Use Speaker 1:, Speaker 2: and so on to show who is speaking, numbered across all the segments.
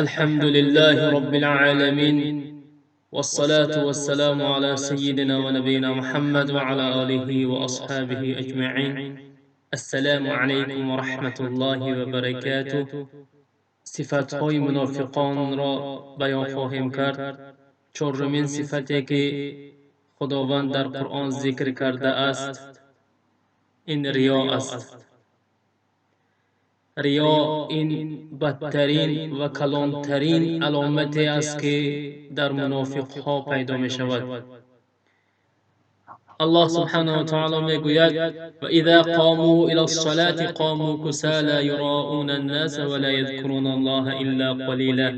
Speaker 1: الحمد لله رب العالمين، والصلاة والسلام على سيدنا ونبينا محمد وعلى آله وأصحابه أجمعين. السلام عليكم ورحمة الله وبركاته. Сифатҳои мунофиқонро баён хоҳем кард. Чорумин сифате, ки Худованд дар Қуръон зикр кардааст, ин риё аст. Риё ин бадтарин ва калонтарин аломате аст, ки дар мунофиқҳо пайдо мешавад. Аллоҳ سبحانه وتعالى мегӯяд: وإذا قاموا إلى الصلاة قاموا كسالى يراءون الناس ولا يذكرون الله إلا قليلا.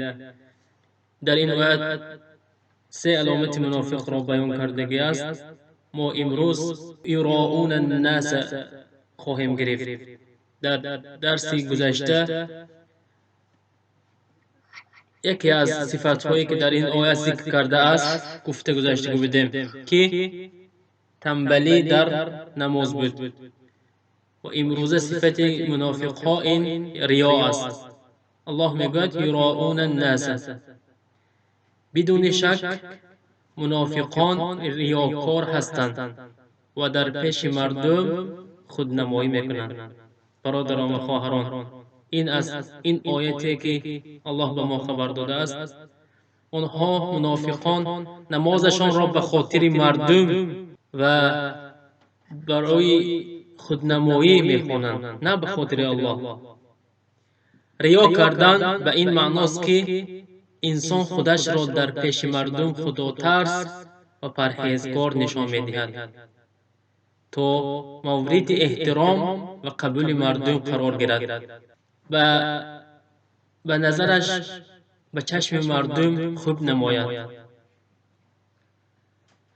Speaker 1: Дар ин оят се аломати мунофиқро баён кардагӣ аст. Мо имрӯз يراءون الناس хоҳем гирифт. Дар дарси гузашта яке аз сифатҳое, ки дар ин оят зикр кардааст, гуфта гузашта будем, ки тамбалӣ дар намоз буд, ва имрӯза сифати мунофиқҳо ин риё аст. Аллоҳ мегӯяд: يراءون الناس. Бидуни шак, мунофиқон риёкор ҳастанд ва дар пеши мардум худнамоӣ мекунанд. Бародарон ва хоҳарон, ин аз ин ояте, ки Аллоҳ ба мо хабар додааст, онҳо, мунофиқон, намозашонро ба хотири мардум ва барои худнамоӣ мехонанд, на ба хотири Аллоҳ. Риё кардан ба ин маъност, ки инсон худашро дар пеши мардум худотарс ва парҳезгор нишон медиҳад, то мавриди эҳтиром ва қабули мардум қарор гирад, ба назараш, ба чашми мардум хуб намояд.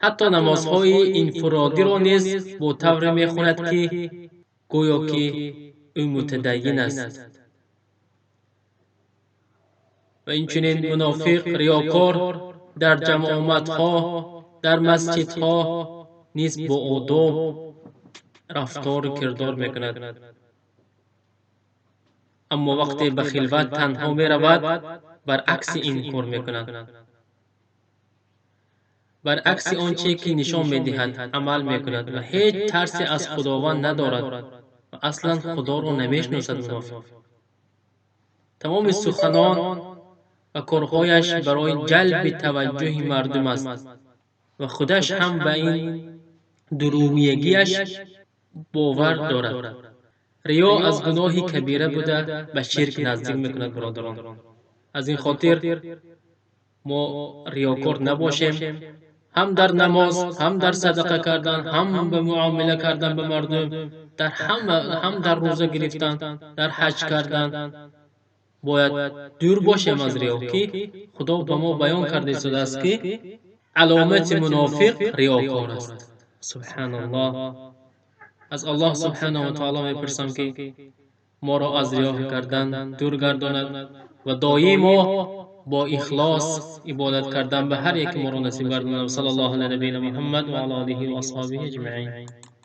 Speaker 1: Ҳатто намозҳои инфиродиро низ бо тавре мехонад, ки гӯё ки ӯ мутадайин аст. Ва инчунин мунофиқ риёкор дар ҷамоатҳо, дар масҷидҳо низ бо одоб рафтору кирдор мекунад, аммо вақте ба хилват танҳо меравад, баръакси ин кор мекунад. Баръакси он че ки нишон медиҳад, амал мекунад ва ҳеҷ тарсе аз Худованд надорад ва аслан Худоро намешиносад. Мунофиқ тамоми суханон ва корҳояш барои ҷалби таваҷҷӯҳи мардум аст ва худаш ҳам ба ин дурӯягиаш бовар дорад. Риё аз гуноҳи кабира буда, ба ширк наздик мекунад. Бародарон, аз ин хотир мо риёкор набошем, ҳам дар намоз, ҳам дар садақа кардан, ҳам ба муомила кардан ба мардум, дар ҳама, ҳам дар рӯза гирифтан, дар ҳаҷ кардан бояд дур бошем аз риё, ки Худо ба мо баён карда истодааст, ки аломати мунофиқ риёкор аст. Субҳаналлоҳ. Аз Аллоҳ سبحانه وتعالى мепурсам, ки моро аз риё кардан дур гардонад ва доимо бо ихлос ибодат кардан ба ҳар яке моро насиб гардонад. صلى الله على نبينا محمد وعلى آله وأصحابه أجمعين.